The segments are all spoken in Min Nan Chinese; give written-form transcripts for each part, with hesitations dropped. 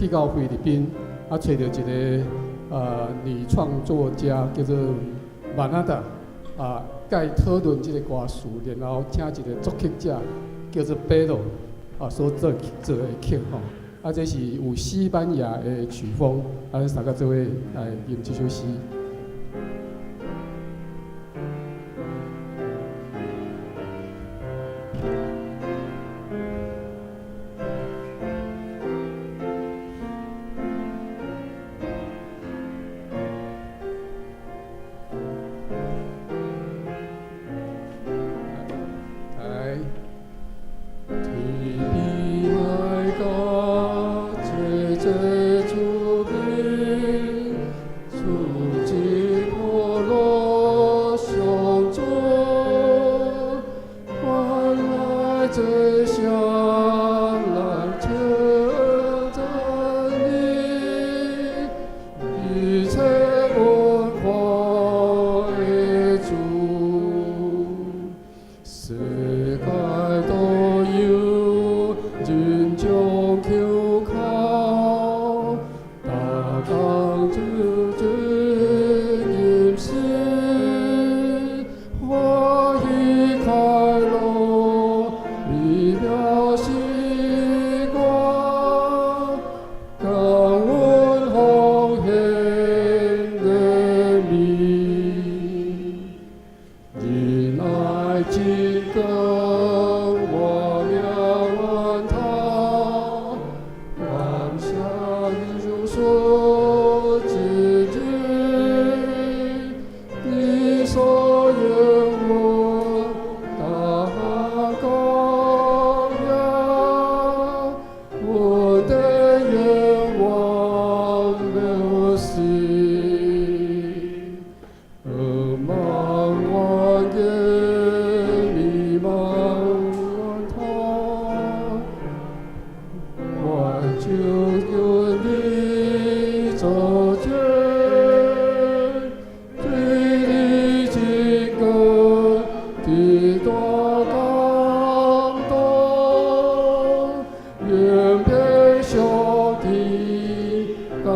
去到菲律賓，啊，揣著一个女創作家叫做馬納達，啊，佮伊討論這个歌詞，然後請一个作曲者叫做貝羅，啊，所做做的曲吼。啊，這是有西班牙的曲風，啊，咱三個做伙來吟這首詩。來，天邊愛家，濟濟出名，出自婆羅上座，原來這下來稱讚你，一切文化的主。世界都有人將求靠，大江之最吟詩，歡喜快樂，美妙時光，感恩奉獻的美。仁愛真光，我命萬他，感謝主所賜之，你所願我大高雅，我的願望表示。萬萬願你萬萬他，萬就願你做主，對你這個的大感動，願變上帝家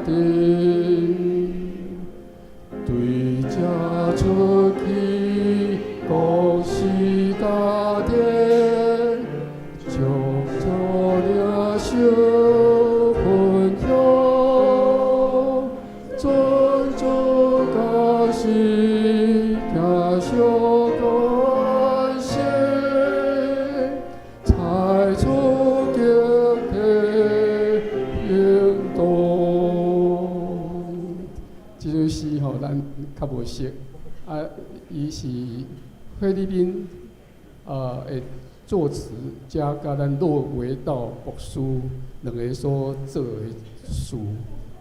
庭。對家出去，恭喜家庭，將做領袖分享，尊主感謝，聽小關心，採取集體行動。這首詩吼，咱較無熟。啊，伊是菲律賓的作詞家，佮咱駱維道牧師兩个所做的詞。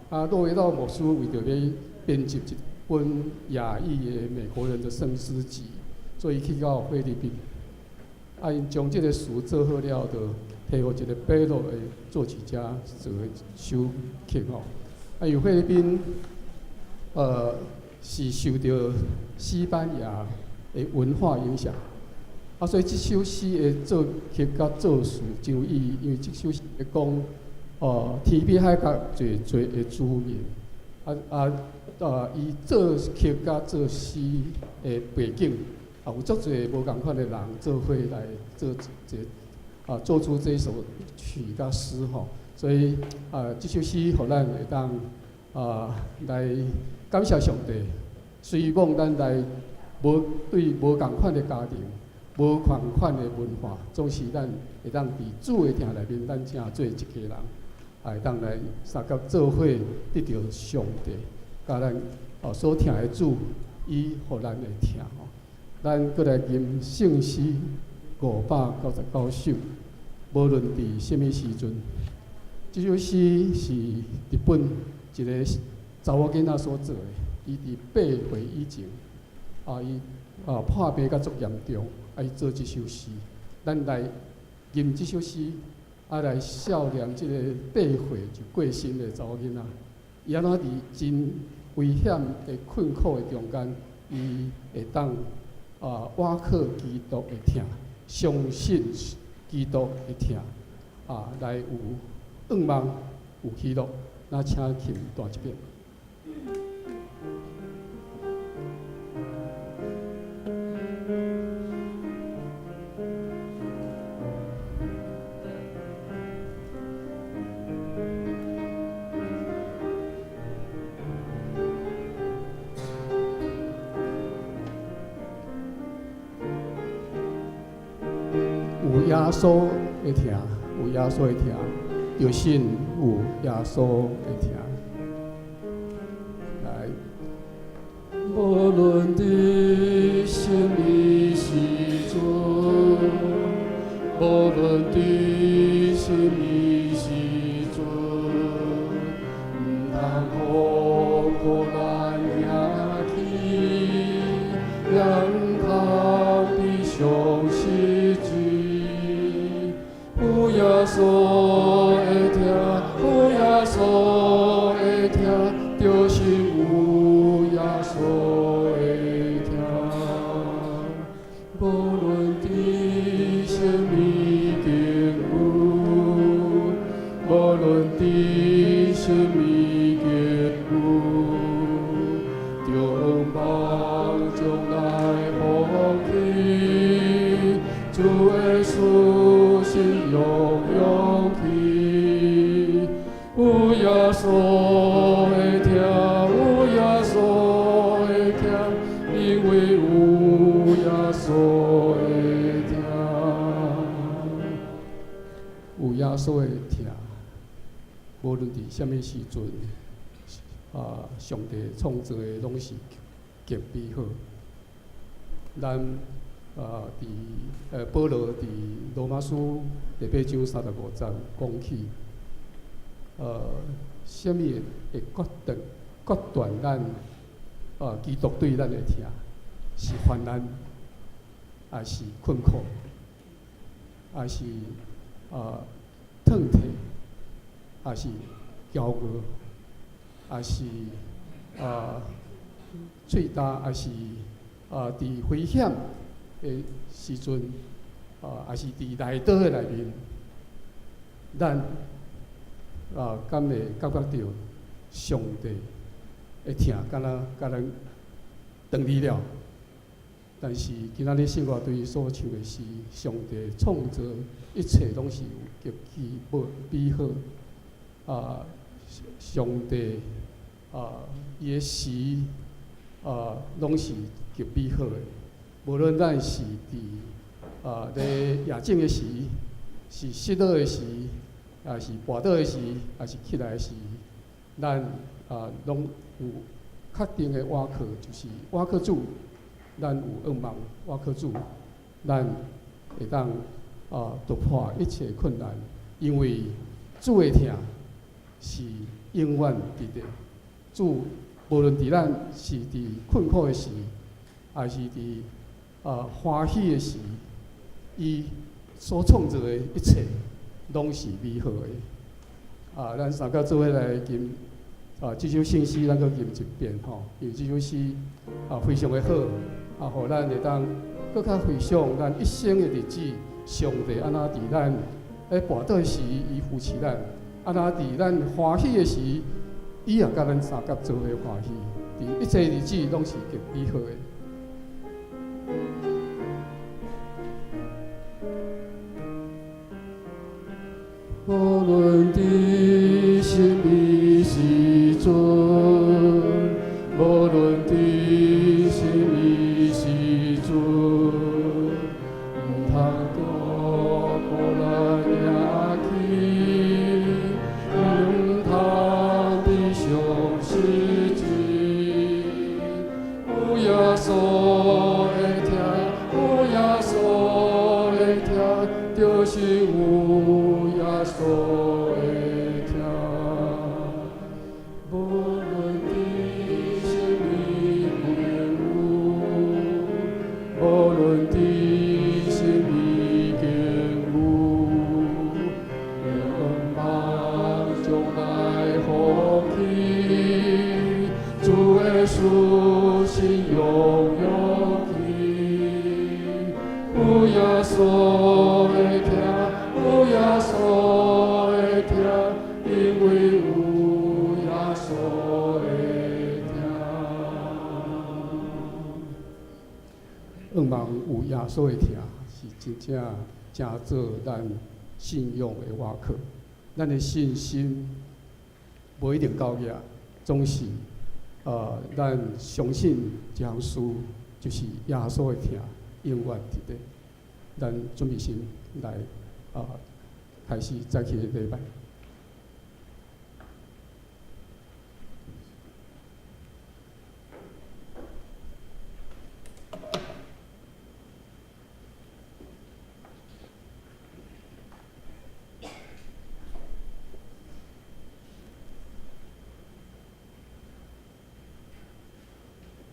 啊，駱維道牧師為著欲編輯一本亞裔的美國人的聖詩集，所以去到菲律賓。啊，𪜶將這个詞做好了後，就提予一个貝洛的作曲家做一首曲吼。啊，因為菲律賓是受著西班牙的文化影響，啊，所以這首詩的作曲佮作詞真有意義，因為這首詩會講，天邊海角濟濟的住民，伊作曲佮作詩的背景，啊，有足濟無仝款的人做伙來做這啊，做出這首曲佮詩吼，所以啊，這首詩予咱會當啊來感謝上帝。雖罔咱來無對無仝款的家庭、無仝款的文化，總是咱會當佇主的疼內面，咱成做一家人，會當來相佮做伙得著上帝，佮咱哦所疼的主，伊予咱的疼吼。咱閣來吟聖詩599首，無論佇啥物時陣，這首詩是日本一个查某囡仔所做的。伊佇8歲以前，啊，伊啊破病甲足嚴重，啊，伊做這首詩。咱來吟這首詩，啊，來孝念這个8歲就過身的查某囡仔。伊按怎佇真危險的困苦的中間，伊會當啊倚靠基督的疼，相信基督的疼，啊，來有盼望。有喜樂。那請琴彈一遍。有耶穌的疼，有耶穌的疼，著信有耶穌的疼。來，無論佇啥物時陣，無論佇啥物時陣，毋通予苦難惹起，也毋通悲傷失志。有耶穌的疼，有耶穌的疼，就是有耶穌的疼。無論佇啥物境遇，無論佇啥物境遇，著向望將來福氣，主的慈心用勇氣。有耶穌的疼，有耶穌的疼，因為有耶穌的疼。有耶穌的疼，無論佇啥物時陣，啊，上帝創造的攏是極美好。咱啊，佇保羅佇羅馬書第八章三十五節講起，啥物會決斷咱啊基督對咱的疼，是患難，抑是困苦，抑是啊痛體，抑是驕傲，抑是啊喙焦，抑是啊佇危險的時陣，啊，抑是佇內刀的內面，咱啊，敢會感覺著上帝的疼，敢若共咱斷離了？但是今仔日聖樂隊所唱的是上帝創造一切攏是有極其美好。啊，上帝啊，伊的時啊，攏是極美好的。無論咱是佇啊咧夜靜的時，是失落的時，抑是跋倒的時，抑是起來的時，咱啊攏有確定的倚靠，就是倚靠主。咱有向望倚靠主，咱會當啊突破一切困難，因為主的疼是永遠佇咧。主無論佇咱是佇困苦的時，抑是佇啊歡喜的時，伊所創造的一切攏是美好的。啊，咱三個做伙來吟啊，這首聖詩咱閣吟一遍吼，因為這首詩啊非常的好，啊，予咱會當閣較回想咱一生的日子，上帝按怎佇咱咧跋倒時，伊扶持咱；按怎佇咱歡喜的時，伊也佮咱相佮做伙歡喜。佇一切日子攏是極美好的。無論佇啥物時陣，無論佇啥物時陣，毋通予苦難惹起，毋通悲傷失志。有耶穌的疼，有耶穌的疼，就是有耶穌的疼。無論佇啥物境遇，無論佇啥物境遇，向望將來福氣，主的慈心用勇氣。有耶穌的疼，有耶穌的疼，因為有有耶穌的疼。向望有耶穌的疼，是真正成做咱信仰的倚靠。咱的信心無一定夠額，總是咱相信這項事，就是耶穌的疼永遠佇咧。咱準備心來開始早起的禮拜。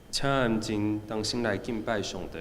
請安靜，同心來敬拜上帝。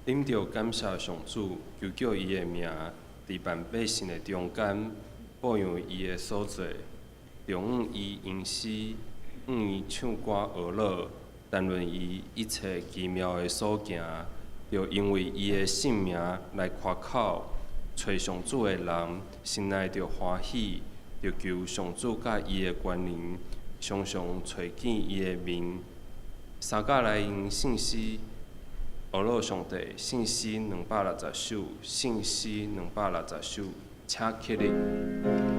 恁著感謝上主，求叫伊的名，佇萬百姓的中間，報揚伊的所做，著向伊吟詩，向伊唱歌學樂，談論伊一切奇妙的所行，著因為伊的聖名來誇口。揣上主的人，心內著歡喜，著求上主佮伊的權能，常常揣見伊的面。三甲來用聖詩。學樂上帝聖詩260首，聖詩260首，請起立。 Amen.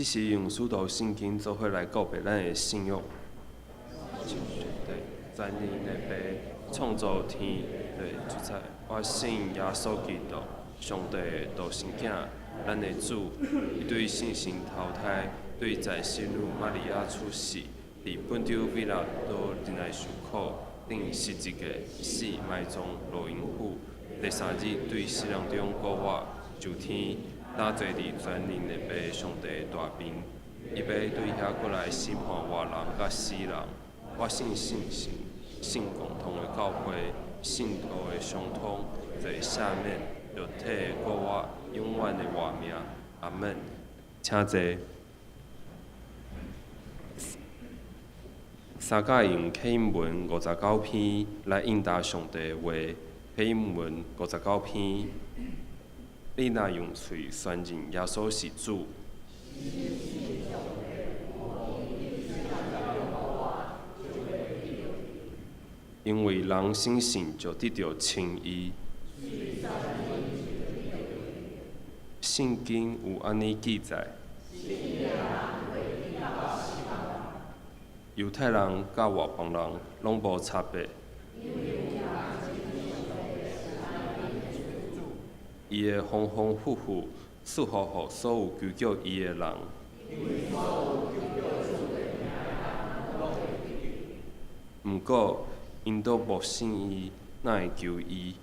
這是用使徒信經做伙來告白咱的信仰。對，全能的父，創造天地一切，我信耶穌基督，上帝的獨生囝，咱的主，伊對聖神投胎，對在聖女瑪利亞出世，佇本丟彼拉多忍耐受苦，釘十字架，死埋葬落陰府，第三日對死人中復活，上天，搭坐佇全能的父上帝大邊，伊欲對遐閣來審判活人佮死人。我信聖神，信共同的教會，聖徒的相通，罪赦免，肉體的復活，永遠的活命。阿門。請坐。三甲用啟應文59篇來應答上帝的話。啟應文五十九篇，你若用喙宣認耶穌是主，因為人相信就得著稱義。聖經有按呢記載：猶太人佮外邦人攏無差別。伊會豐豐富富賜福予所有求叫伊的人。毋過，𪜶都無信伊，哪會求伊？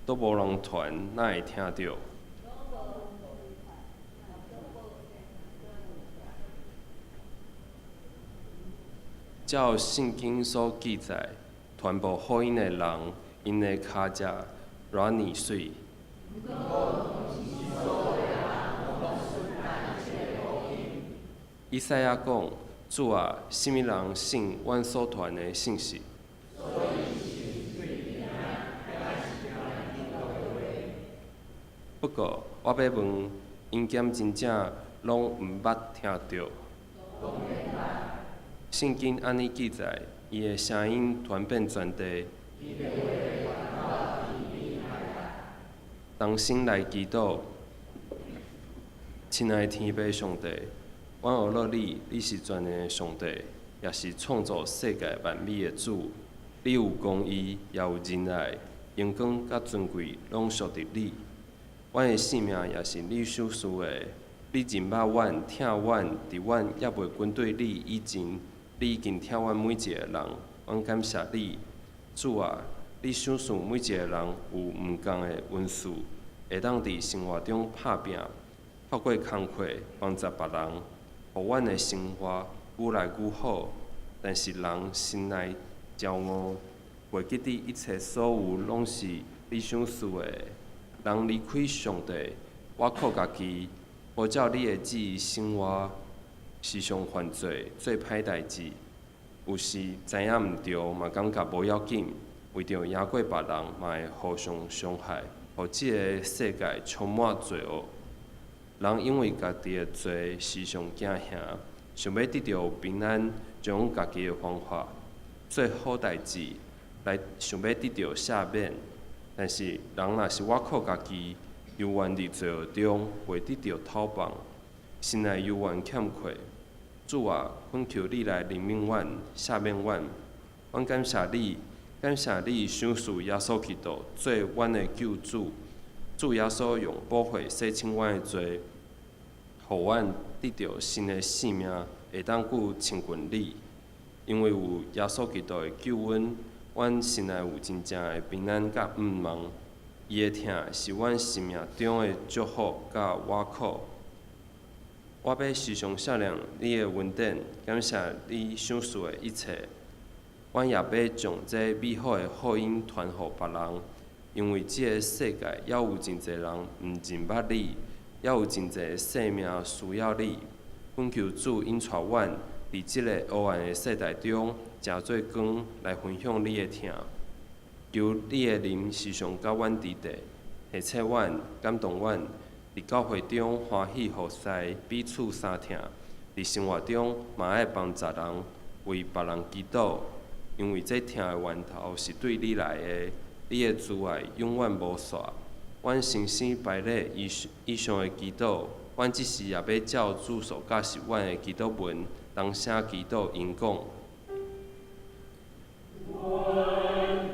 都無人傳，哪會聽著？照聖經所記載，傳播福音的人，𪜶的跤跡偌爾媠。以賽亞講：主啊，啥物人信阮所傳的信息？不過，我欲問，𪜶敢真正攏毋捌聽著？聖經按呢記載，伊的聲音傳遍全地。同心來祈禱，親愛天父上帝，阮學樂你，你是全能的上帝，也是創造世界萬物的主。你有公義，也有仁愛，榮光佮尊貴攏屬佇你。阮的性命也是你賞賜的。你認捌阮，疼阮，佇阮猶未跟對你以前，你已經疼阮每一個人。阮感謝你，主啊！你賞賜每一個人有毋仝的恩賜，會當佇生活中拍拚，透過工課幫助別人，予阮的生活愈來愈好。但是人心內驕傲，袂記得一切所有攏是你賞賜的。人離開上帝，倚靠家己，無照你的旨意生活，時常犯罪，做歹代誌。有時知影毋對，嘛感覺無要緊，為著贏過別人，嘛會互相傷害，予這个世界充滿罪惡。人因為家己的罪時常驚嚇，想欲得著平安，就用家己的方法做好代誌來想欲得著赦免。但是人若是倚靠家己，猶原佇罪惡中袂得著透放，心內猶原欠缺。主啊，懇求你來憐憫阮，赦免阮。阮感謝你，感謝你賞賜耶穌基督做阮的救主。主耶穌用寶血洗清阮的罪，予阮得著新的生命，會當閣親近你。因為有耶穌基督的救恩，阮心內有真正的平安佮盼望。伊的疼是阮生命中的祝福佮倚靠。我欲時常想念你的恩典，感謝你賞賜的一切。阮也欲將這美好的福音傳予別人，因為這个世界猶有真濟人毋認捌你，猶有真濟生命需要你。懇求主引帶阮佇這个黑暗的世代中，成做光來分享你的疼。求你的靈時常佮阮佇佇，提醒阮、感動阮，佇教會中歡喜服侍，彼此相疼。佇生活中嘛愛幫助人，為別人祈禱，因為這疼的源頭是對你來的，你的慈愛永遠無煞。阮先生排列以以上的祈禱，阮這時也欲照主所教示阮的祈禱文，同聲祈禱，𪜶講。阮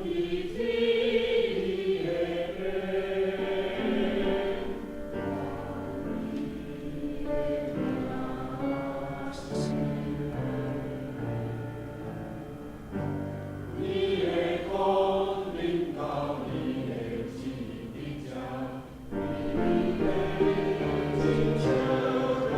祈求你的名，你的光臨到你的旨佇遮，你的真笑地。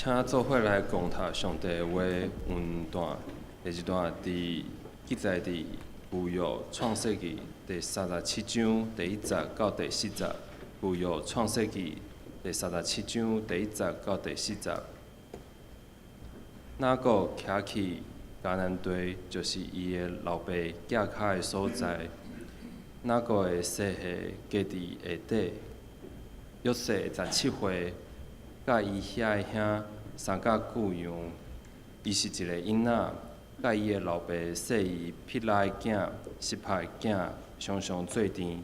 請做伙來共讀上帝的話有兩段，第一段佇記載佇舊約創世記第三十七章第一節到第四節。舊約創世記第三十七章第一節到第四節。雅各徛去迦南地，就是伊的老爸寄跤的所在。雅各的細漢家佇下底。約瑟17歲，佮伊遐的兄相佮久樣。伊是一個囡仔，佮伊的老爸細姨辟拉的囝悉帕的囝常常做陣。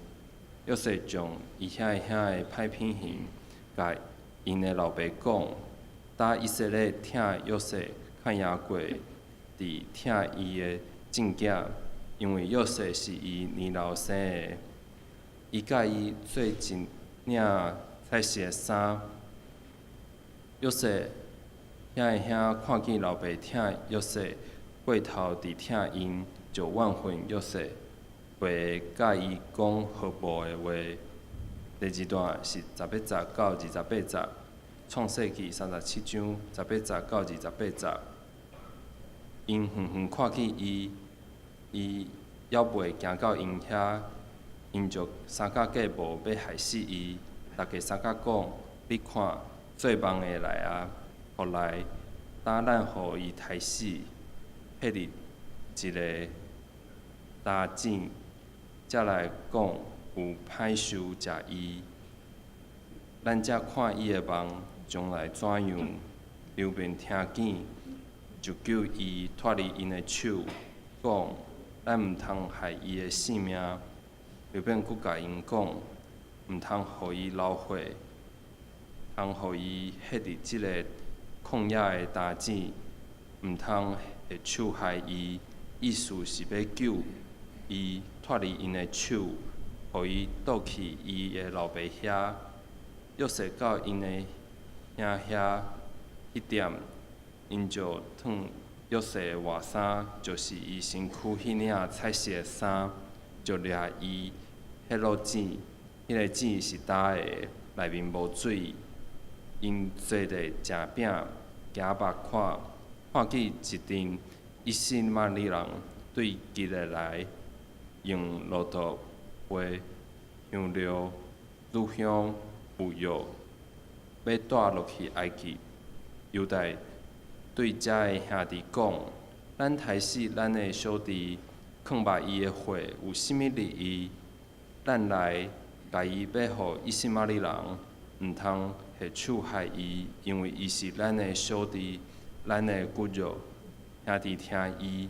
約瑟將伊遐的兄的歹品行，共𪜶的老爸講。當以色列疼約瑟較贏過佇疼伊的眾囝，因為約瑟是伊年老生的。伊佮伊做一領彩色的衫。約瑟遐的兄看見老爸疼約瑟過頭佇疼𪜶，就怨恨約瑟，袂佮伊講和睦的話。第二段是18節到28節，創世記三十七章十八節到二十八節。𪜶遠遠看見伊，伊猶未行到𪜶遐，𪜶就相佮計謀欲害死伊。逐家相佮講：你看，做夢的來啊！予來，等咱予伊刣死，彼佇一个焦井，才來講有歹獸食伊。咱才看伊的夢將來怎樣。流便聽見，就救伊脫離𪜶的手，講：咱毋通害伊的性命。流便閣共𪜶講：毋通予伊流血，通予伊彼佇這个曠野的焦井，毋通下手害伊。意思是欲救伊脫離𪜶的手，予伊倒去伊的老爸遐。約瑟到𪜶的兄遐彼點，𪜶就脫約瑟的外衫，就是伊身軀彼領彩色的衫，就掠伊彼落井，彼个井是焦的，內面無水。𪜶坐咧食餅，舉目看，看見一陣以實瑪利人對基列來，用駱駝背、香料、乳香、沒藥，欲帶落去埃及。猶大對遮的兄弟講：咱刣死咱的小弟，囥目伊的血有啥物利益？咱來共伊賣予以實瑪利人，毋通下手害伊，因為伊是咱的小弟，咱的骨肉。兄弟聽伊，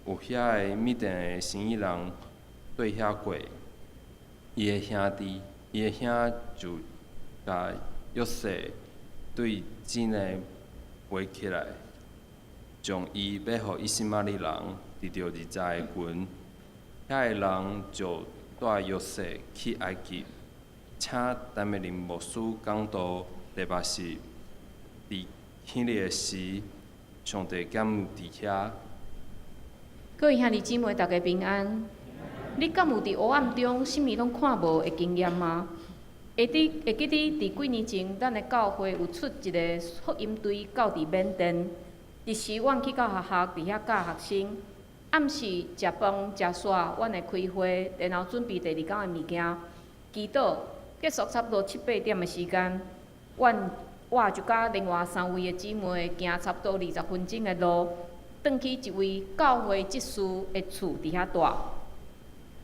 有遐个米甸的生意人對遐過，伊的兄弟，伊的兄就共約瑟對井內圍起來，將伊賣予以實瑪利人，得著20個銀。遐个人就帶約瑟去埃及，請陳美玲牧師講道第八集，佇彼日的時，上帝敢有佇遐？各位兄弟姊妹，大家平安。你敢有佇黑暗中，啥物攏看無的經驗嗎？會記得佇幾年前，咱的教會有出一个福音隊到佇緬甸。彼時，阮去到學校佇遐教學生，暗時食飯食煞，阮會開會，然後準備第二工的物件，祈禱結束差不多七八點的時間，阮我就佮另外三位的姊妹行差不多20分鐘的路，轉去一位教會執事的厝佇遐蹛。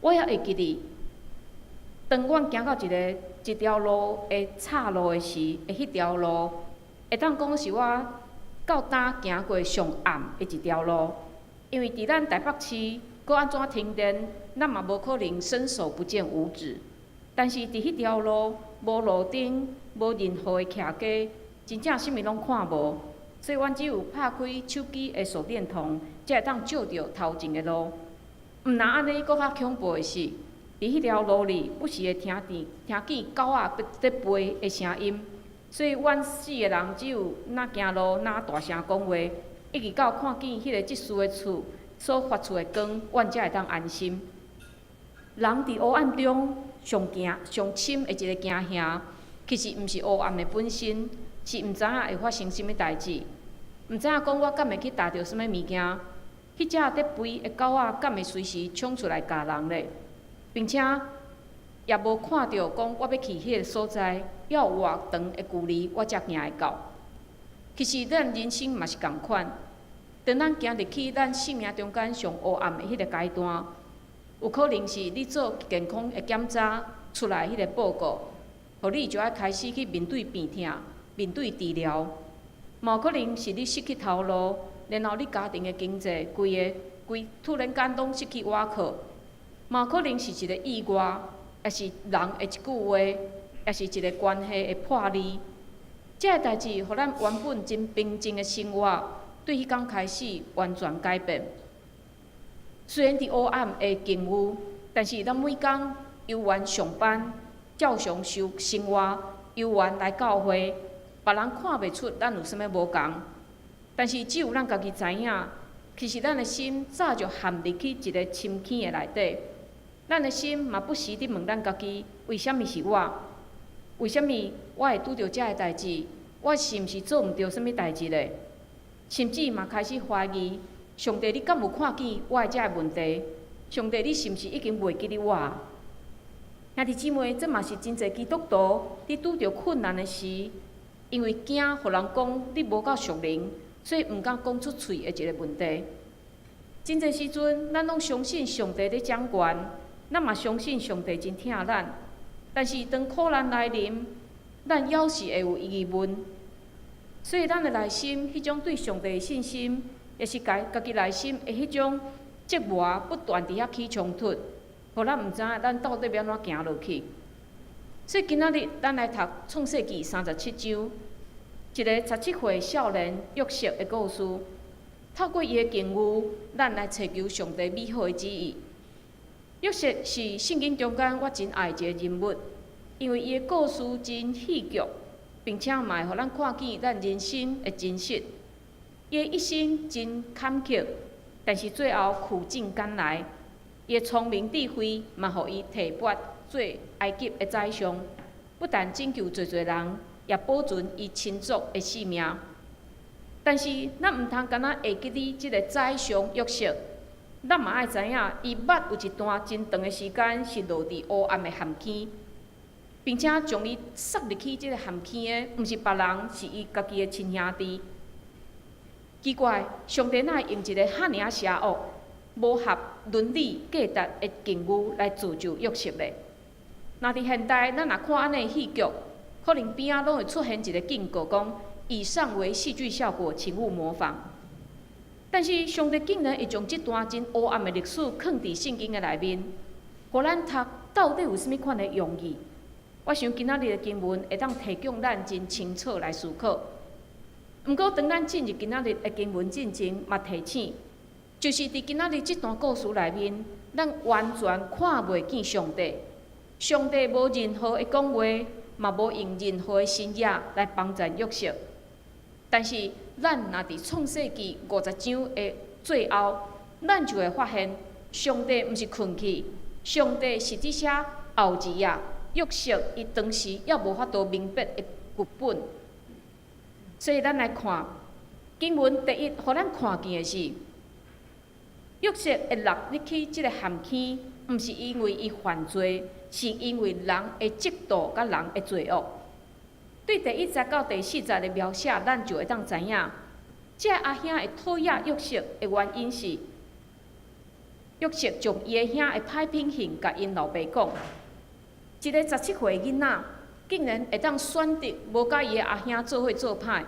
我猶會記得，當阮行到一條路的岔路的時，的彼條路，會當講是我到今行過上暗的一條路，因為佇咱台北市，閣按怎停電，咱嘛無可能伸手不見五指。但是佇彼條路，無路燈，無任何的徛家，真正啥物攏看無，所以阮只有拍開手機的手電筒，才會當照著頭前的路。毋但按呢，閣較恐怖的是，佇彼條路裡，不時會聽見狗仔佇吠的聲音，所以阮四个人只有若行路，若大聲講話，一直到看見彼個執事的厝所發出的光，阮才會當安心。人佇黑暗中上驚、上深的一个驚嚇，其實毋是黑暗的本身，是毋知影會發生啥物代誌，毋知影講我敢會去踏著啥物物件，彼隻佇吠的狗仔敢會隨時衝出來咬人咧，並且也無看著講我欲去彼个所在，猶有偌長的距離我才行會到。其實咱人生嘛是仝款，當咱行入去咱生命中間上烏暗的彼個階段，有可能是你做健康的檢查出來彼個報告，予你就愛開始去面對病痛，面對治療。嘛有可能是你失去頭路，然後你家庭的經濟規个規突然間攏失去倚靠。嘛有可能是一個意外，抑是人的一句話，抑是一個關係的破裂。這个代誌，予咱原本真平靜的生活，對彼工開始完全改變。雖然佇黑暗的境遇，但是咱每工猶原上班，照常生生活，猶原來教會，別人看袂出咱有啥物無仝。但是只有咱家己知影，其實咱的心早就陷入去一个深坑的內底。咱的心嘛不時佇問咱家己：為啥物是我？為啥物我會拄著這个代誌？我是毋是做毋著啥物代誌咧？甚至嘛開始懷疑上帝，你敢有看見我的這个問題？上帝，你是毋是已經袂記得我？兄弟姊妹，這嘛是真濟基督徒佇拄著困難的時，因為驚予人講你無夠屬靈，所以毋敢講出喙的一個問題。真濟時陣，咱攏相信上帝咧掌權，咱嘛相信上帝真疼咱。但是當苦難來臨，咱猶是會有疑問。所以咱的內心彼種對上帝的信心，抑是家家己內心的彼種折磨，不斷佇遐起衝突，予咱毋知影咱到底欲按怎行落去。所以今仔日咱來讀創世記三十七章，一个十七歲少年約瑟的故事。透過伊的境遇，咱來尋求上帝美好的旨意。約瑟是聖經中間我真愛的一個人物，因為伊的故事真戲劇，並且嘛會予咱看見咱人生的真實。伊的一生真坎坷，但是最後苦盡甘來。伊的聰明智慧嘛，予伊提拔做埃及的宰相，不但拯救濟濟人，也保存伊親族的性命。但是咱毋通干焦會記得這个宰相約瑟，咱嘛愛知影，伊捌有一段真長的時間是落佇黑暗的陷坑，並且將伊塞入去這个陷坑的，毋是別人，是伊家己的親兄弟。奇怪，上帝哪會用一个遐爾仔邪惡、無合倫理價值的境遇來造就約瑟咧？若佇現代，咱若看按呢戲劇，可能邊仔攏會出現一个警告，講以上為戲劇效果，請勿模仿。但是上帝竟然會將這段真黑暗的歷史囥佇聖經的內面，予咱讀到底有啥物款的用意？我想今仔日的經文會當提供咱真清楚來思考。毋過，當咱進入今仔日的經文進前，嘛提醒，就是佇今仔日這段故事內面，咱完全看袂見上帝。上帝無任何的講話，嘛無用任何的神跡來幫助約瑟。但是，咱若佇創世記五十章的最後，咱就會發現，上帝毋是睏去，上帝是佇寫後字仔，約瑟伊當時猶無法度明白的劇本。所以，咱來看經文第一，予咱看見的是，約瑟會落入去這个陷坑，毋是因為伊犯罪，是因為人的嫉妒佮人的罪惡。對第一節到第四節的描寫，咱就會當知影，這个阿兄會討厭約瑟的原因是，約瑟將伊的兄的歹品行共𪜶老爸講。一个十七歲囡仔，竟然會當選擇無佮伊的阿兄做伙做歹，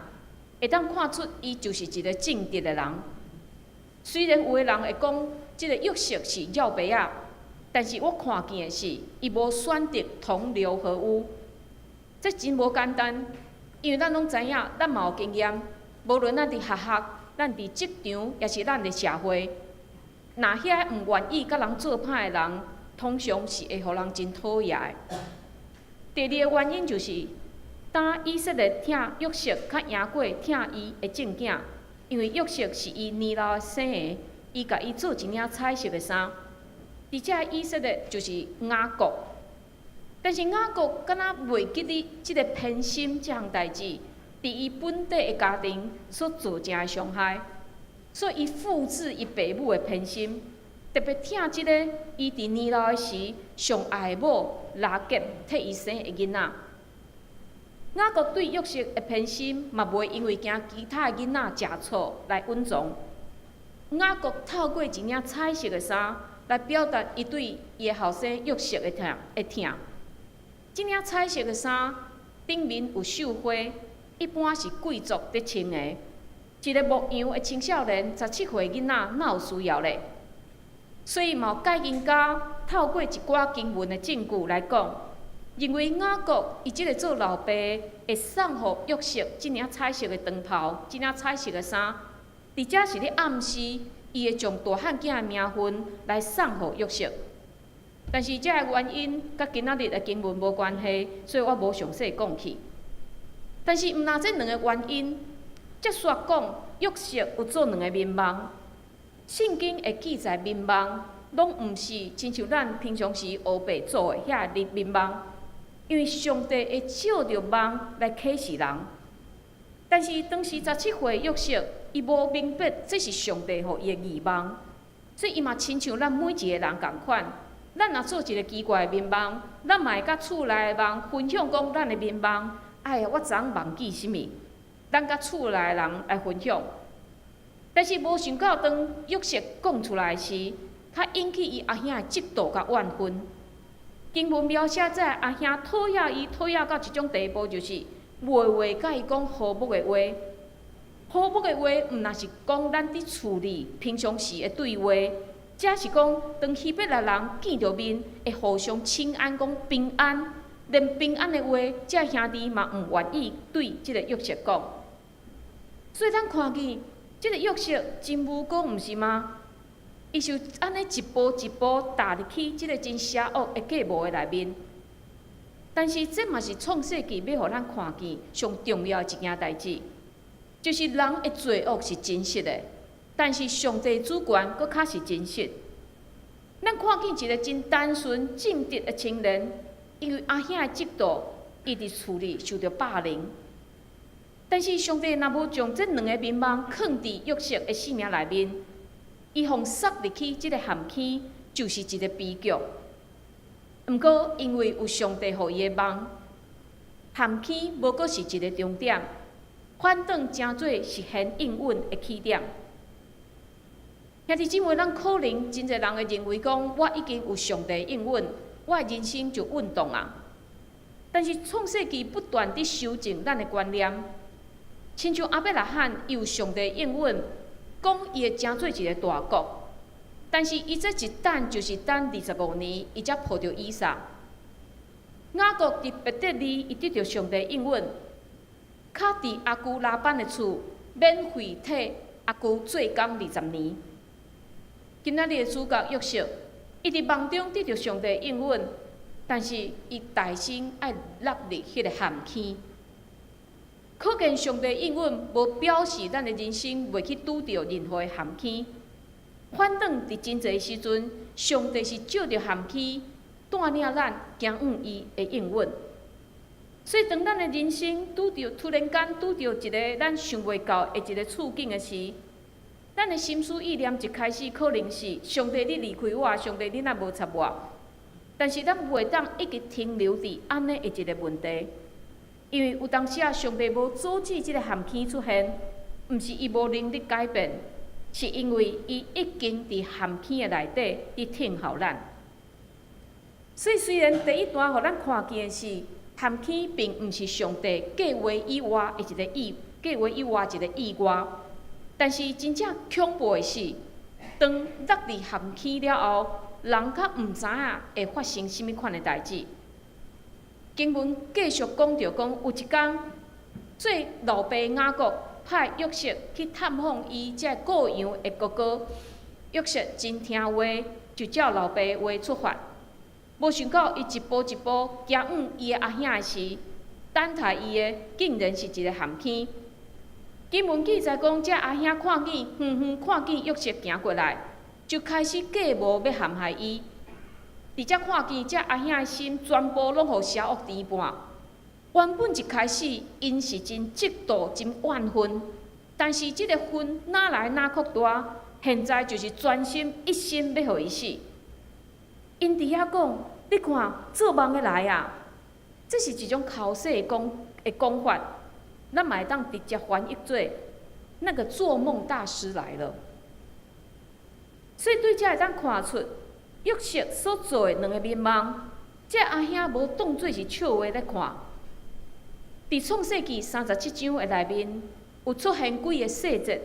會當看出伊就是一个正直的人。雖然有的人會講，這个約瑟是繞白仔，但是我看見的是，伊無選擇同流合污，這真無簡單。因為咱攏知影，咱嘛有經驗，無論咱佇學校、咱佇職場，抑是咱佇社會，若遐毋願意佮人做歹的人，通常是會予人真討厭的。第二个原因就是，當以色列疼約瑟較贏過疼伊的正囝，因為約瑟是伊年老生的，伊共伊做一領彩色的衫。而且以色列就是雅各，但是雅各敢若袂記得這个偏心這項代誌，佇伊本底的家庭所造成的傷害，所以伊復製伊爸母的偏心，特別疼這个伊佇年老的時上愛的某拉結替伊生的囡仔。雅各對約瑟的偏心嘛，袂因為驚其他的囡仔食醋來隱藏。雅各透過一領彩色的衫來表達伊對伊的後生約瑟的疼的疼。這領彩色的衫頂面有繡花，一般是貴族佇穿的。一个牧羊的青少年，17歲囡仔，哪有需要咧？所以嘛有解經家透過一寡經文的證據來講，認為雅各伊這个做老爸會送予約瑟這領彩色的長袍，這領彩色的衫，佇遮是咧暗示伊會將大漢囝的名分來送予約瑟。但是這个原因佮今仔日的經文無關係，所以我無詳細講去。但是毋但這兩个原因，才煞講約瑟有做兩个眠夢。聖經會記載眠夢，攏毋是親像咱平常時烏白做的遐个眠夢，因為上帝會借著夢來啟示人。但是當時17歲約瑟，伊無明白這是上帝予伊的異夢，所以伊嘛親像咱每一个人仝款。咱若做一个奇怪的眠夢，咱嘛會佮厝內的人分享講咱的眠夢。哎呀，我昨昏夢見啥物？咱佮厝內的人來分享。但是無想到當約瑟講出來時，較引起伊阿兄的嫉妒佮怨恨。經文描寫這阿兄討厭伊，討厭到一種地步，就是袂話佮伊講和睦的話。和睦的話，毋但是講咱佇厝裡平常時的對話，這是講當希伯來人見著面，會互相請安，講平安，連平安的話，這兄弟嘛毋願意對這个約瑟講。所以咱看見這个約瑟真無辜，毋是嗎？伊就按呢一步一步踏入去這个真邪惡的計謀的內面。但是這嘛是創世記欲予咱看見上重要的一件代誌，就是人的罪惡是真實的，但是上帝主權閣較是真實。咱看見一个真單純正直的青年，因為阿兄的嫉妒，伊佇厝裡受著霸凌。但是上帝若無將這兩个眠夢囥佇約瑟的性命內面，伊予殺入去這个陷坑，就是一个悲劇。毋過因為有上帝予伊的夢，陷坑無閣是一个終點，反轉成做實現應允的起點。兄弟姊妹，咱可能真濟人會認為講，我已經有上帝應允，我的人生就穩當啊。但是創世記不斷佇修正咱的觀念，親像亞伯拉罕，伊有上帝應允，講伊會成做一个大國，但是伊這一等就是等25年，伊才抱著以撒。雅各佇伯特利，伊得著上帝應允，較佇阿舅拉班的厝免費替阿舅做工20年。今仔日的主角約瑟，伊佇夢中得著上帝應允，但是伊代先愛落入彼个陷坑。可見上帝應允，無表示咱的人生袂去拄著任何的陷坑。反轉佇真濟時陣，上帝是藉著陷坑帶領咱行向伊的應允。所以，當咱的人生拄著突然間拄著一个咱想袂到的一个處境的時，咱的心思意念一開始可能是上帝你離開我，上帝你若無插我。但是咱袂當一直停留佇按呢的一个問題，因為有當時啊，上帝無阻止這个陷坑出現，毋是伊無能力改變，是因為伊已經佇陷坑的內底佇聽候咱。所以雖然第一段予咱看見的是陷坑，並毋是上帝計劃以外的一个意，計劃以外一个意外，但是真正恐怖的是，當落佇陷坑了後，人較毋知影會發生啥物款的代誌。經文繼續講著講，有一工，做老爸雅各派約瑟去探訪伊這顧羊的哥哥。約瑟真聽話，就照老爸話出發。無想到伊一步一步行向伊的阿兄的時，等待伊的竟然是一个陷坑。經文記載講，這阿兄看見遠遠看見約瑟行過來，就開始計謀欲陷害伊。佇遮看見這阿兄的心全部攏予邪惡填滿。原本一開始，𪜶是真嫉妒、真怨恨，但是這个恨愈來愈擴大，現在就是專心一心欲予伊死。𪜶佇遐講，你看做夢的來啊！這是一種剾洗的講法，咱嘛會當直接翻譯做那個做夢大師來了。所以對這會當看出，約瑟所做的兩個眠夢，這阿兄無當做是笑話咧看。佇創世記37章的內面，有出現幾个細節，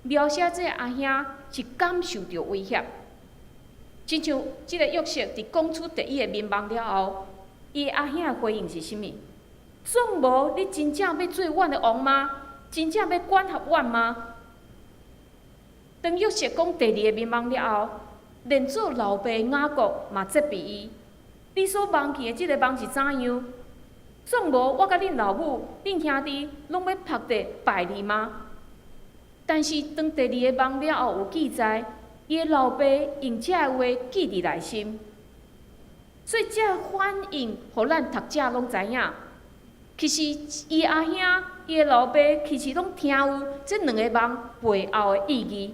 描寫這阿兄是感受著威脅。親像這个約瑟佇講出第一个眠夢了後，伊的阿兄的回應是啥物？總無你真正欲做阮的王嗎？真正欲管轄阮嗎？當約瑟講第二个眠夢了後，連做老爸雅各嘛責備伊：你所夢見的這个夢是怎樣？總無我佮恁老母、恁兄弟攏欲伏地拜你嗎？但是當第二个夢了後有記載，伊的老爸用這个話記佇內心，所以這个反應，予咱讀者攏知影。其實伊阿兄、伊的老爸其實攏聽有這兩个夢背後的意義。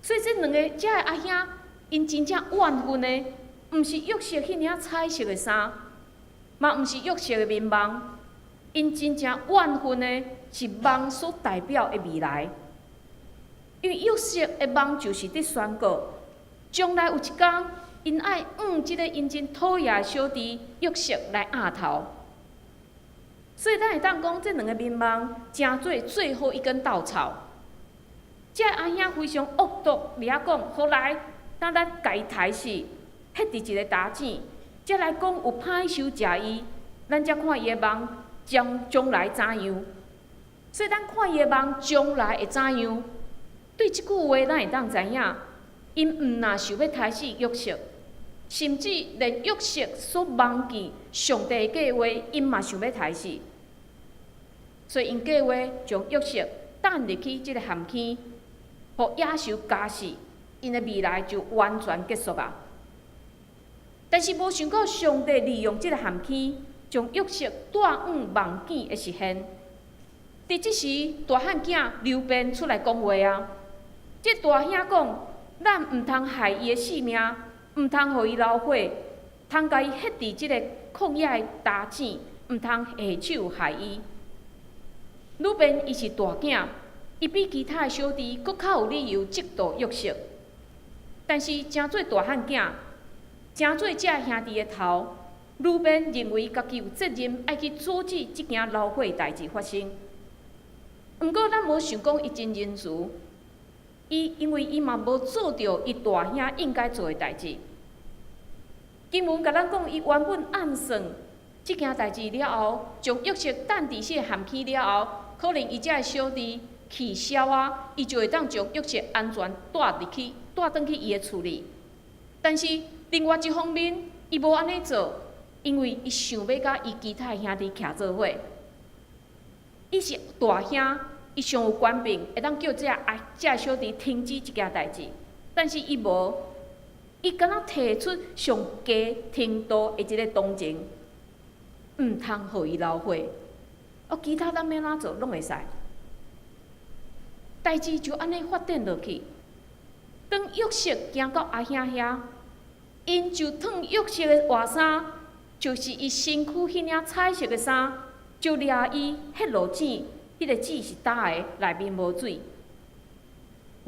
所以這兩个這个阿兄，𪜶真正怨恨的，毋是約瑟彼領彩色的衫，嘛毋是約瑟的眠夢，𪜶真正怨恨的是夢所代表的未來。因為約瑟的夢就是佇宣告，將來有一工，𪜶愛向這个𪜶真討厭的小弟約瑟來壓頭。所以咱會當講，這兩個眠夢成做最後一根稻草。這阿兄非常惡毒，佇遐講，予來，等咱共伊刣死，彼佇一个焦井，才來講有歹獸食伊，咱才看伊的夢將來怎樣。所以咱看伊的夢將來會怎樣？對這句話，咱會當知影，𪜶毋若想欲刣死約瑟，甚至連約瑟所夢見上帝的計劃，𪜶嘛想欲刣死。所以𪜶計劃將約瑟擲入去這个陷坑，予野獸咬死，𪜶的未來就完全結束啊！但是無想到上帝利用這个陷坑，將約瑟帶往夢境的實現。佇這時，大漢囝流便出來講話啊！這大兄講：咱毋通害伊的性命，毋通予伊流血，通共伊彼佇這个曠野的焦井，毋通下手害伊。呂便伊是大囝，伊比其他的小弟閣較有理由嫉妒約瑟。但是，成做大漢囝，成做這兄弟的頭，呂便認為家己有責任愛去阻止這件流血的代誌發生。毋過，咱無想講伊真仁慈，伊因為伊嘛無做著伊大兄應該做的代誌。經文共咱講，伊原本暗算這件代誌了後，將約瑟擲佇這个陷坑了後，可能伊這个小弟去痟啊，伊就會當將約瑟安全帶入去，帶轉去伊的厝裡。但是另外一方面，伊無按呢做，因為伊想欲佮伊其他兄弟徛做伙。伊是大兄，伊上有權柄，會當叫這个小弟停止這件代誌。但是伊無，伊敢若提出上低程度的一个同情，毋通予伊流血。哦，其他咱欲按怎做攏會使。代誌就按呢發展落去。當約瑟行到阿兄遐，𪜶就脫約瑟的外衫，就是伊身軀彼領彩色的衫，就掠伊彼落井，彼个井是焦的，內面無水。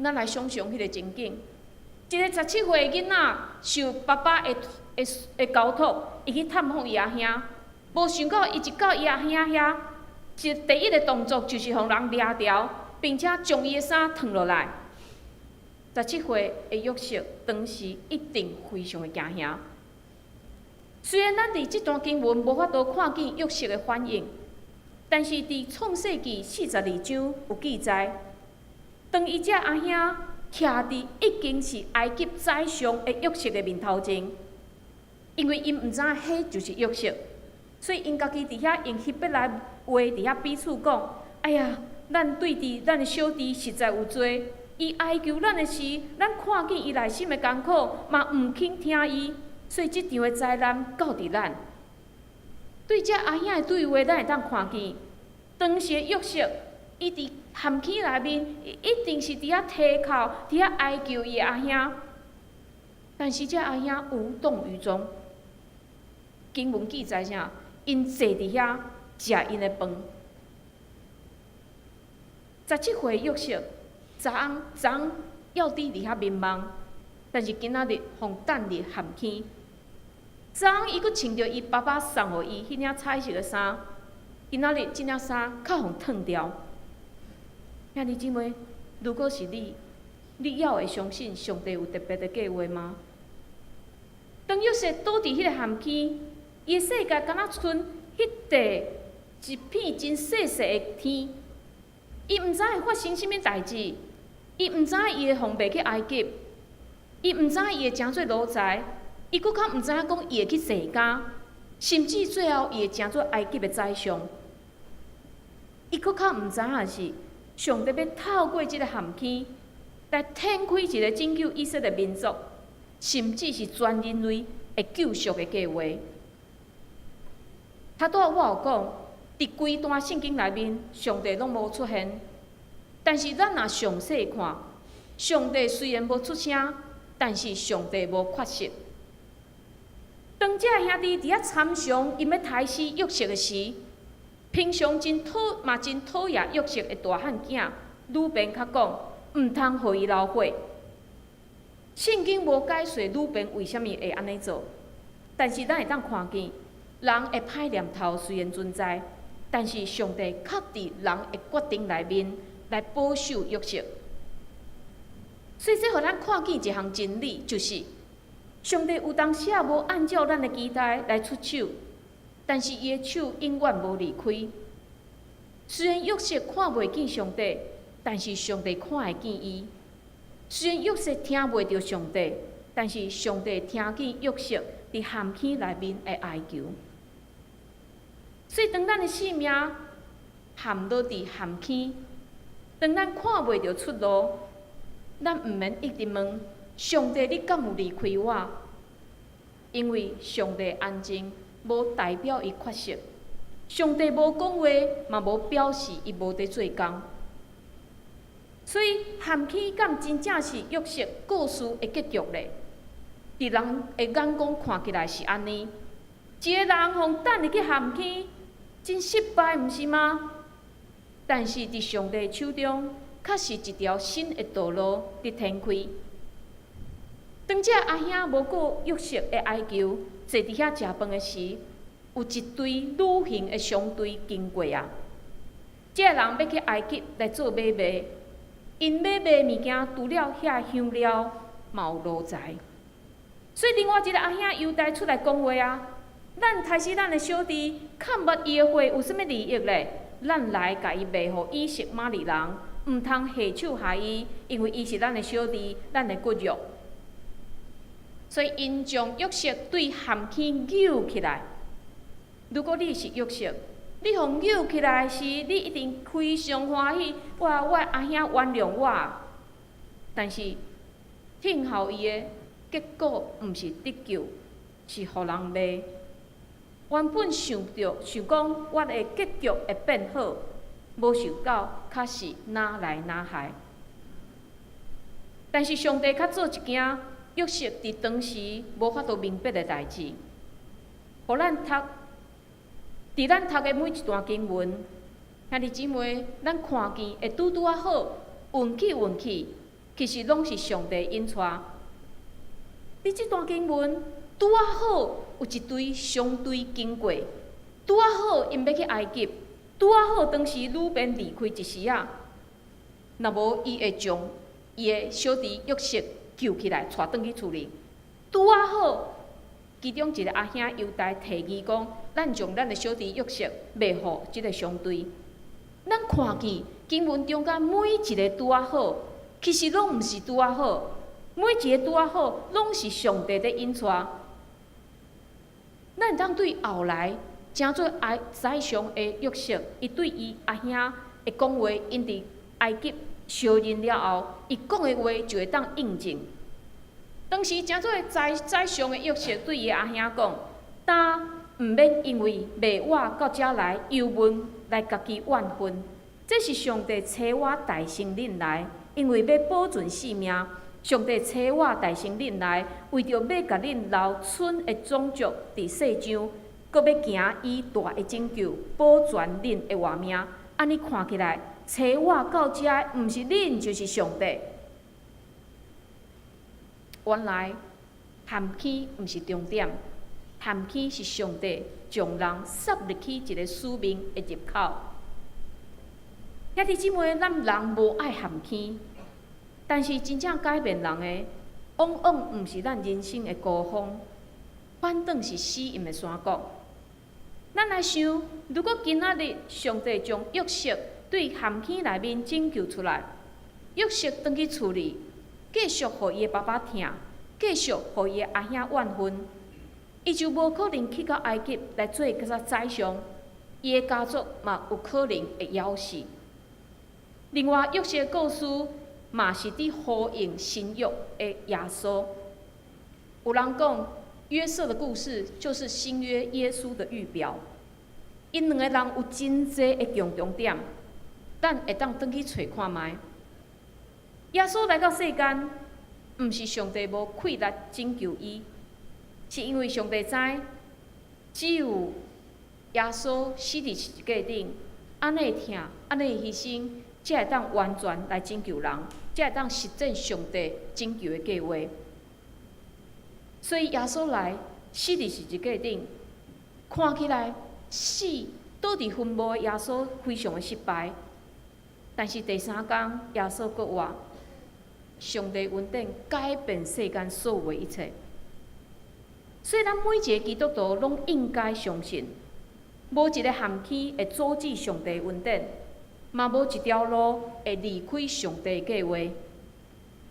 咱來想象彼个情景：一个17歲的囡仔受爸爸的交託，伊去探訪伊阿兄，無想到伊一到伊阿兄遐，是第一个動作就是予人掠牢，並且將伊的衫脫落來。17歲的約瑟當時一定非常的驚嚇。雖然咱佇這段經文無法度看見約瑟的反應，但是佇創世記42章有記載，當伊這阿兄徛佇已經是埃及宰相的約瑟的面頭前，因為𪜶毋知影彼就是約瑟，所以𪜶家己佇遐用希伯來話佇遐彼此講：哎呀，咱對佇咱的小弟實在有罪。伊哀求咱的時，咱看見伊內心的艱苦，嘛毋肯聽伊，所以這場的災難到佇咱。對這阿兄的對話，咱會當看見，當時的約瑟，伊佇蚶坑內面，伊一定是佇遐啼哭，佇遐哀求伊的阿兄。但是這阿兄無動於衷。經文記載啥？𪜶坐佇遐食𪜶的飯。17歲約瑟，昨昏昨昏猶佇佇遐眠夢，但是今仔日予擲入蚶坑。昨昏伊閣穿著伊爸爸送予伊彼領彩色的衫，今仔日這領衫較予褪掉。兄弟姊妹，如果是你，你猶會相信上帝有特別的計劃嗎？當約瑟倒佇彼个蚶坑，伊的世界敢若賰彼塊一片真細細的天，伊毋知會發生啥物代誌，伊毋知伊會予賣去埃及，伊毋知伊會成做奴才，伊閣較毋知影講伊會去坐監，甚至最後伊會成做埃及的宰相。伊閣較毋知影的是，上帝欲透過這个蚶坑來展開一个拯救以色列民族，甚至是全人類的救贖的計劃。頭拄仔我有講，佇規段聖經內面，上帝攏無出現，但是咱若詳細看，上帝雖然無出聲，但是上帝無缺席。當這兄弟佇遐參詳𪜶欲刣死約瑟的時，平常真討嘛真討厭約瑟的大漢囝呂便較講，毋通予伊流血。聖經無解說呂便為啥物會按呢做，但是咱會當看見，人的歹念頭雖然存在，但是上帝確佇人的決定內面來保守約瑟。所以這予咱看見一項真理，就是上帝有當時仔無按照咱的期待來出手，但是伊的手永遠無離開。雖然約瑟看袂見上帝，但是上帝看會見伊。雖然約瑟聽袂著上帝，但是上帝聽見約瑟佇蚶坑內面的哀求。所以當咱的性命陷落佇蚶坑，當咱看袂著出路，咱毋免一直問上帝：你敢有離開我？因為上帝安靜，無代表伊缺席；上帝無講話，嘛無表示伊無佇做工。所以，蚶坑敢真正是約瑟故事的結局咧？佇人的眼光看起來是按呢，一個人予擲入去蚶坑，真失敗，毋是嗎？但是佇上帝手中，確是一條新的道路佇展開。當這阿兄無顧約瑟的哀求，坐佇遐食飯的時，有一隊旅行的商隊經過啊。這个人欲去埃及來做買賣，𪜶買賣物件，除了遐香料，嘛有奴才。所以另外一个阿兄猶大出來講話啊，咱刣死咱的小弟，崁捌伊的血有啥物利益咧？咱來共伊賣予以實瑪利人，毋通下手害伊，因為伊是咱的小弟，咱的骨肉。所以𪜶將約瑟對蚶坑搝起來。如果你是約瑟，你予搝起來時，你一定非常歡喜。哇！我阿兄原諒我，但是聽候伊的結果毋是得救，是予人賣。原本想著想講，我的結局會變好，無想到卻是哪來哪害。但是上帝較做一件約瑟佇當時無法度明白的代誌，予咱讀，佇咱讀的每一段經文，兄弟姊妹，咱看見會拄拄仔好，運氣運氣，其實攏是上帝引帶。佇這段經文拄仔好有一隊商隊經過，拄仔好𪜶欲去埃及，拄仔好當時呂便離開一時仔，若無伊會將伊的小弟約瑟救起來，帶轉去厝裡。拄仔好，其中一个阿兄猶大提議講：咱將咱的小弟約瑟賣予這个商隊。咱看見經文中間每一个拄仔好，其實攏毋是拄仔好，每一个拄仔好，攏是上帝佇引帶。咱會當對後來成做埃宰相的約瑟，伊對伊阿兄的講話，𪜶佇埃及相認了後，伊講的話就會當應證。當時成做宰相的約瑟對伊阿兄講：今毋免因為賣我到遮來憂悶來家己怨恨。這是上帝差我代先恁來，因為欲保存性命。上帝差我代先恁來，為著欲共恁留存的種族佇世上，閣欲行伊大的拯救，保全恁的活命。按呢看起來，差我到遮的毋是恁，就是上帝。原來蚶坑毋是終點，蚶坑是上帝將人插入去一个使命的入口。兄弟姊妹，咱人無愛蚶坑，但是真正改變人的，往往毋是咱人生的高峰，反轉是死蔭的山谷。咱來想，如果今仔日上帝將約瑟對蚶坑內面拯救出來，約瑟轉去厝裡，繼續予伊的爸爸疼，繼續予伊的阿兄怨恨，伊就無可能去到埃及來做個宰相，伊的家族嘛有可能會枵死。另外，約瑟的故事嘛是佇呼應新約的耶穌。有人講，約瑟的故事就是新約耶穌的預表。𪜶兩个人有真濟的共同點，咱會當轉去揣看覓。耶穌來到世間，毋是上帝無氣力拯救伊，是因為上帝知，只有耶穌死佇十字架頂，按呢疼，按呢犧牲，才會當完全來拯救人，才會當實踐上帝拯救的計劃。所以耶穌來死佇十字架頂，看起來死倒佇墳墓的耶穌非常的失敗，但是第三工耶穌閣活，上帝恩典改變世間所有的一切。所以咱每一个基督徒攏應該相信，無一个蚶坑會阻止上帝恩典，嘛無一條路會離開上帝計劃。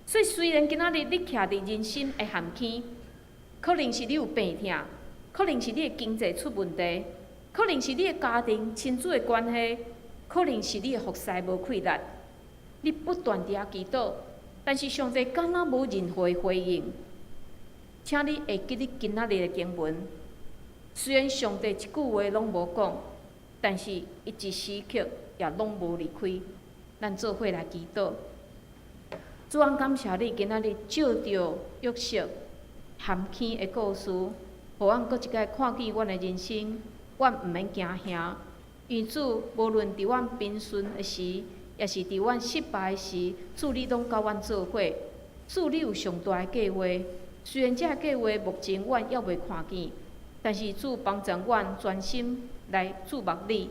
所以雖然今仔日你徛佇人生的蚶坑，可能是你有病痛，可能是你的經濟出問題，可能是你的家庭親子的關係，可能是你的服侍無氣力，你不斷佇遐祈禱，但是上帝敢若無任何的回應。請你會記得今仔日的經文，雖然上帝一句話攏無講，但是伊一時刻也攏無離開。咱做伙來祈禱，主啊，感謝你今仔日借著約瑟蚶坑的故事，予阮閣一擺看見阮的人生，阮毋免驚嚇。因為主，無論佇阮貧順的時，抑是佇阮失敗的時，主你攏佮阮做伙。主你有上大的計劃，雖然這个計劃目前阮猶未看見，但是主幫助阮專心來注目你，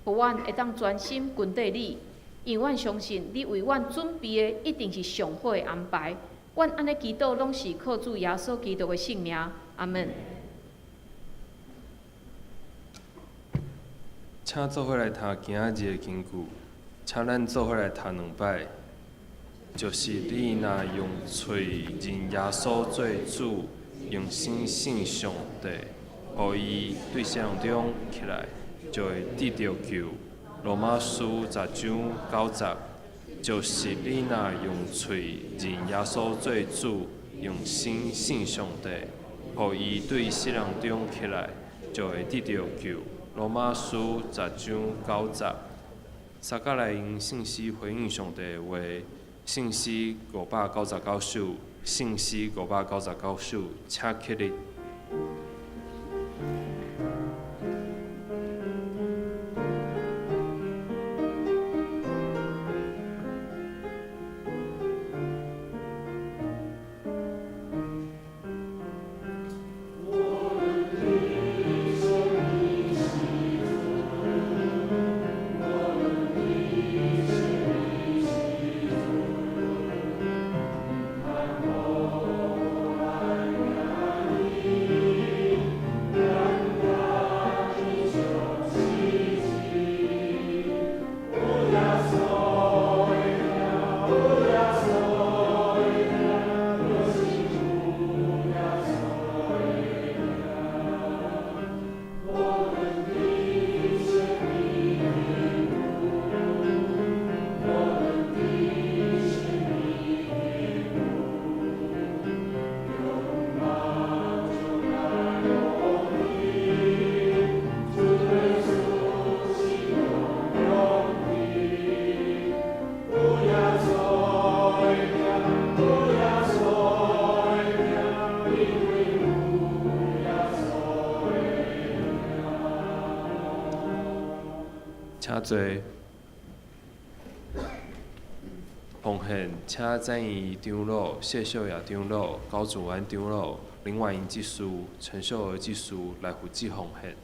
予阮會當專心跟綴你。因為阮相信你為阮準備的一定是上好的安排。阮按呢祈禱，攏是靠主耶穌基督的聖名。阿門。請做伙來讀今仔日的經句，請咱做伙來讀兩擺。就是你若用喙認耶穌做主，用心信上帝，予伊對死人中起來，就會得著救。羅馬書10章9節，就是你若用喙認耶穌做主，用心信上帝，予伊對死人中起來，就會得著救。羅馬書10章9節，相佮來用聖詩回應上帝的話，聖詩599首，聖詩599首，請起立。請坐。奉獻，請詹怡長老、謝秀雅長老、高祖安長老、林婉瑩執事、陳秀娥執事來負責奉獻。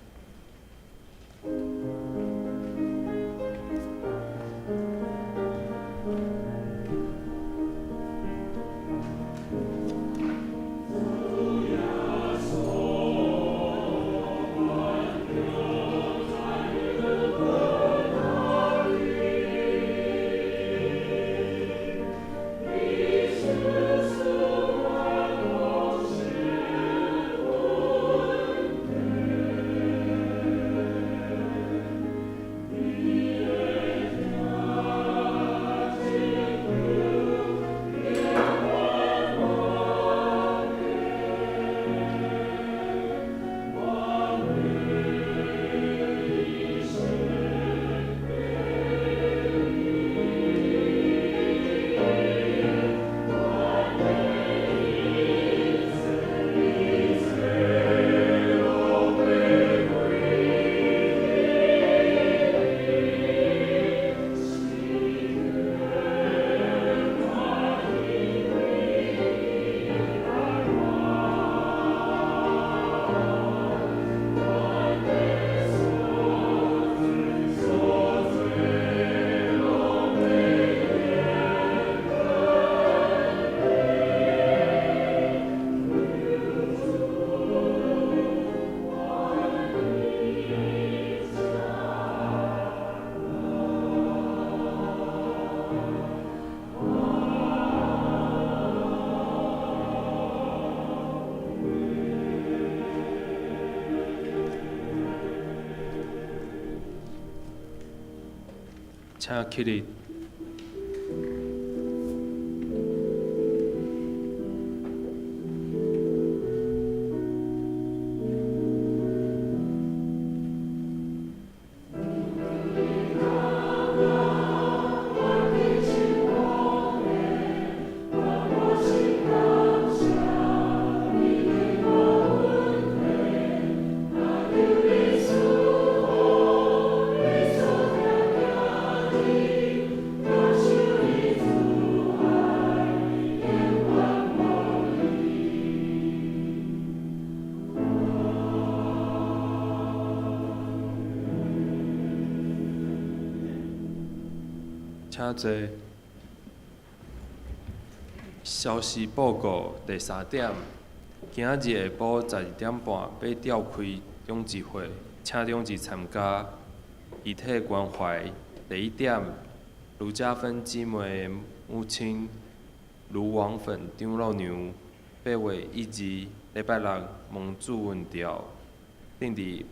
請起立。請坐。消息報告第三點，今仔日下晡12點半欲召開長執會，請長執參加。遺體關懷第一點，盧家芬姊妹的母親盧王粉長老娘，8月1日禮拜六蒙主恩召，定佇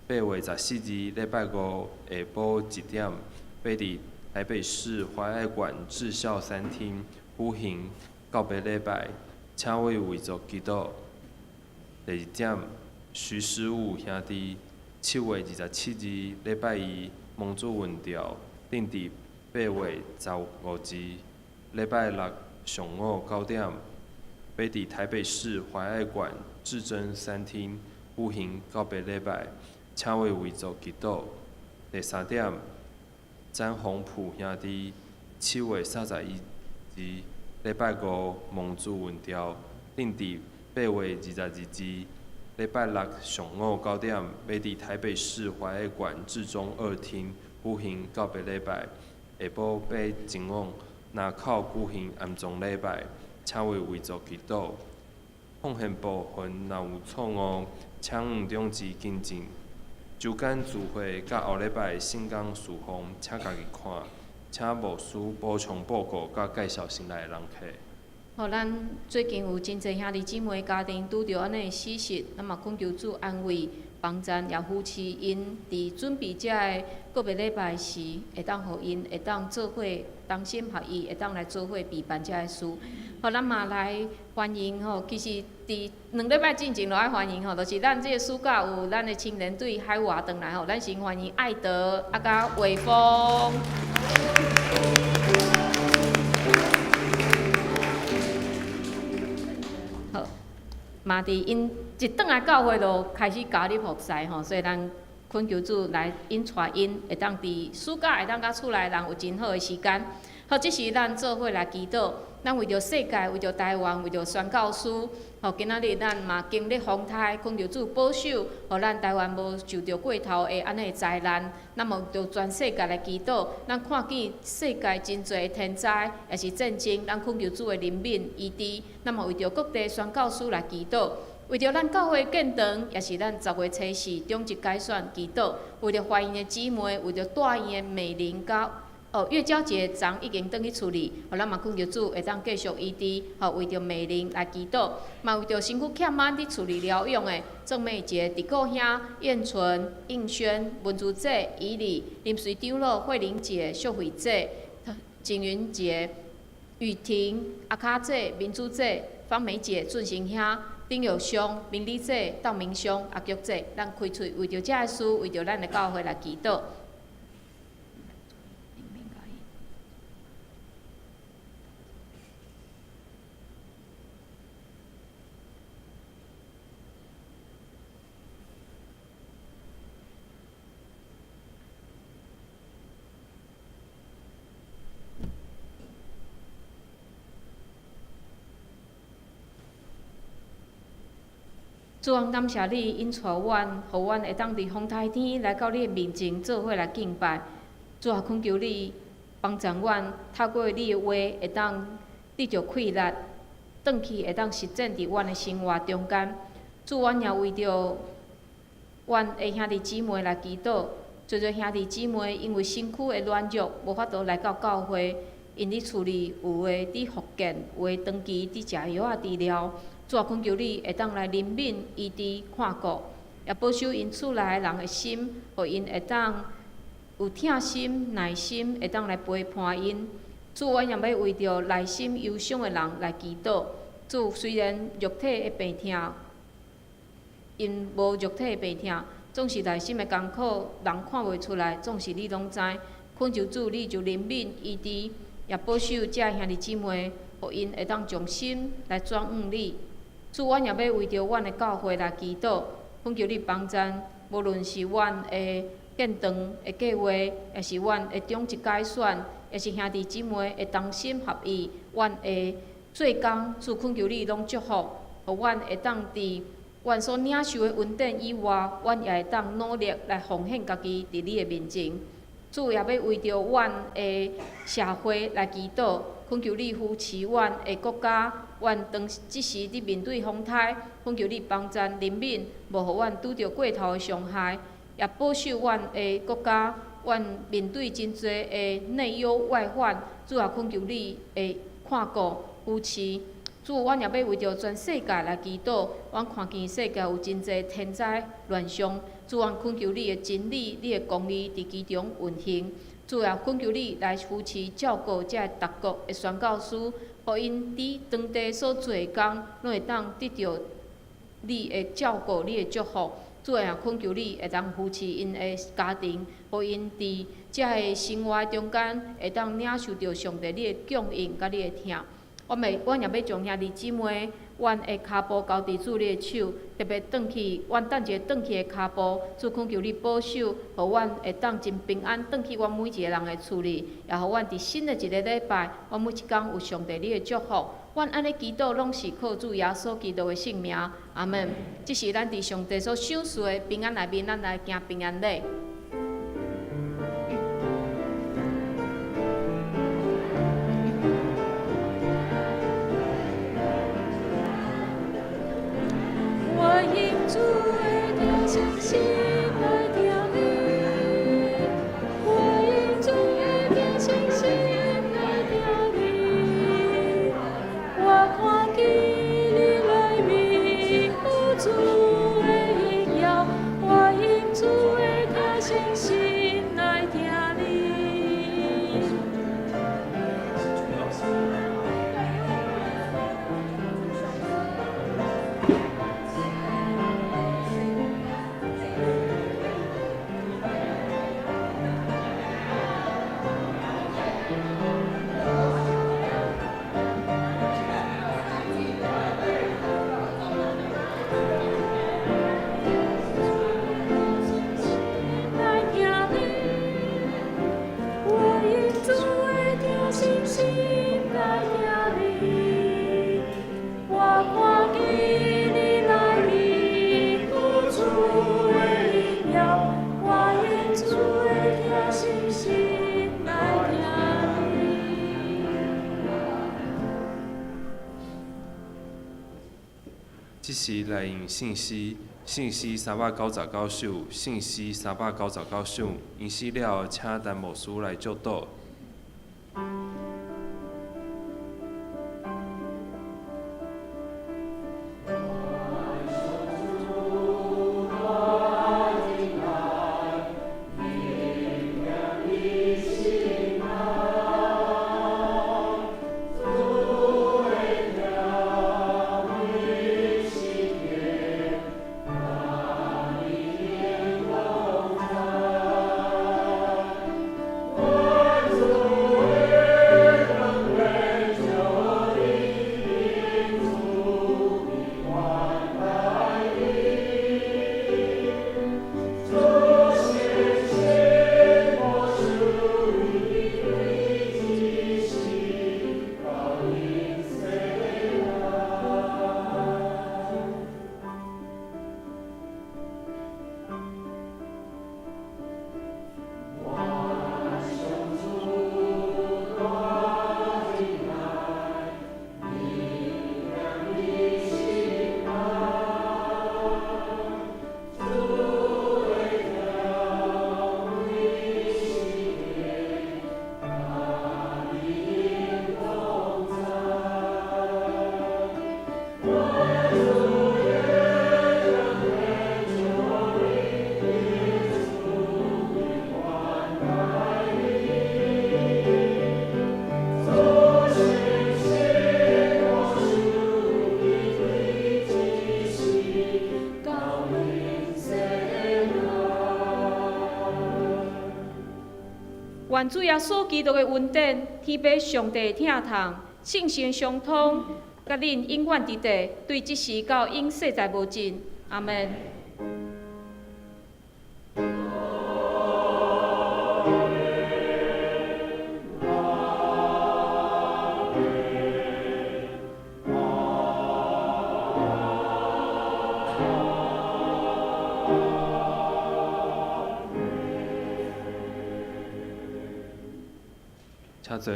8月14日禮拜五下晡1點，欲佇台北市懷愛館至孝三廳舉行告別禮拜，請為遺族祈禱。第二點，徐師武兄弟，7月27日禮拜一蒙主恩召，定佇8月15日禮拜六上午9點，欲佇台北市懷愛館至臻三廳舉行告別禮拜，請為遺族祈禱。第三點，詹宏甫兄弟，7月31日禮拜五蒙主恩召，定佇8月22日禮拜六上午9點，欲佇台北市懷愛館至中二廳舉行告別禮拜，下晡欲前往林口舉行安葬禮拜，請為遺族祈禱。奉獻部分若有錯誤，請長執更正。周間聚會佮後禮拜聖工事奉，請家己看。請牧師補充報告佮介紹新來的人客。吼，咱最近有真濟兄弟姊妹家庭拄著按呢的死訊，咱嘛懇求主安慰、幫贊，也扶持𪜶佇準備這个告別禮拜時，會當予𪜶會當做伙同心合意，會當來做伙備辦這个事。吼，咱嘛來歡迎吼，其實佇2禮拜進前就愛歡迎吼，就是咱這个暑假有咱的青年對海外轉來吼，咱先歡迎愛德啊佮偉峰。好，嘛佇𪜶一轉來教會就開始加入服侍吼，所以咱懇求主來引帶𪜶，會當佇暑假會當佮厝內人有真好的時間。好，這時咱做伙來祈禱，咱為著世界，為著台灣，為著宣教師，吼，今仔日咱嘛經歷風颱，懇求主保守，予咱台灣無受著過頭的按呢災難。咱嘛為著全世界來祈禱，咱看見世界真濟天災，抑是戰爭，咱懇求主的憐憫醫治。咱嘛為著各地宣教師來祈禱。為著咱教會建堂，抑是咱10月初四長執改選祈禱，為著懷孕的姊妹，為著大院的美玲佮月嬌姐昨已經轉去厝裡，予咱嘛懇求主會當繼續醫治，予為著美玲來祈禱，嘛為著身軀欠安佇厝裡療養的鄭美杰、狄國兄、燕純、應軒、文珠姐、以禮、林水長老、慧玲姐、秀慧姐、景雲姐、雨婷、阿卡姐、民主姐、方梅姐、俊成兄、丁友兄、明麗姐、道明兄、阿菊姐，咱開喙為著這个事，為著咱的教會來祈禱。主啊，感謝你引帶阮，予阮會當佇風颱天來到你的面前做伙來敬拜。主啊，懇求你幫助阮，透過你的話會當得著氣力，轉去會當實踐佇阮的生活中間。主，阮也為著阮的兄弟姊妹來祈禱，濟濟兄弟姊妹因為身軀的軟弱，無法度來到教會，𪜶佇厝裡有的佇復健，有的長期佇食藥仔治療。主啊，懇求你會當來憐憫、醫治、看顧，也保守𪜶厝內的人的心，予𪜶會當有疼心、耐心，會當來陪伴𪜶。主，阮也欲為著內心憂傷的人來祈禱。主，雖然肉體的病痛，𪜶無肉體的病痛，總是內心的艱苦，人看袂出來，總是你攏知。懇求主，你就憐憫、醫治，也保守這兄弟姊妹，予𪜶會當將心來轉向你。主，阮也欲為著阮的教會來祈禱，懇求你幫贊，無論是阮的建堂的計劃，抑是阮的長執改選，抑是兄弟姊妹的同心合意，阮的做工，主懇求你攏祝福，予阮會當佇阮所領受的恩典以外，阮也會當努力來奉獻家己佇你的面前。主也欲為著阮的社會來祈禱，懇求你扶持阮的國家。阮當這時佇面對風颱，懇求你幫贊憐憫，無予阮拄著過頭的傷害，也保守阮的國家。阮面對真濟的內憂外患，主啊，懇求你的看顧扶持。主，阮也欲為著全世界來祈禱。阮看見世界有真濟天災亂象，主，阮懇求你的真理、你的公義佇其中運行。主啊，懇求你來扶持照顧這個各國的宣教師，予𪜶佇當地所做的工，攏會當得著你的照顧、你的祝福。主啊，懇求你會當扶持𪜶的家庭，予𪜶佇這个生活中間會當領受著上帝你的供應佮你的疼。阮也欲將兄弟姊妹，阮的跤步交佇主你的手，特別轉去，阮等一下轉去的跤步，主懇求你保守，予阮會當真平安轉去阮每一個人的厝裡，也予阮佇新的一个禮拜，阮每一工有上帝你的祝福。阮按呢祈禱，攏是靠主耶穌基督的聖名，阿們。這是咱佇上帝所賞賜的平安內面，咱來行平安禮。我因主的疼惜心來疼你，我因主的疼惜心來疼你。我看見你內面有主的榮耀，我因主的疼惜是來用聖詩，聖詩399首，聖詩399首。應死了後，請陳牧師來祝禱。願主耶穌基督的恩典、天父上帝的疼痛、聖神相通，佮恁永遠佇地，對這時到永世代無盡。阿們。請坐。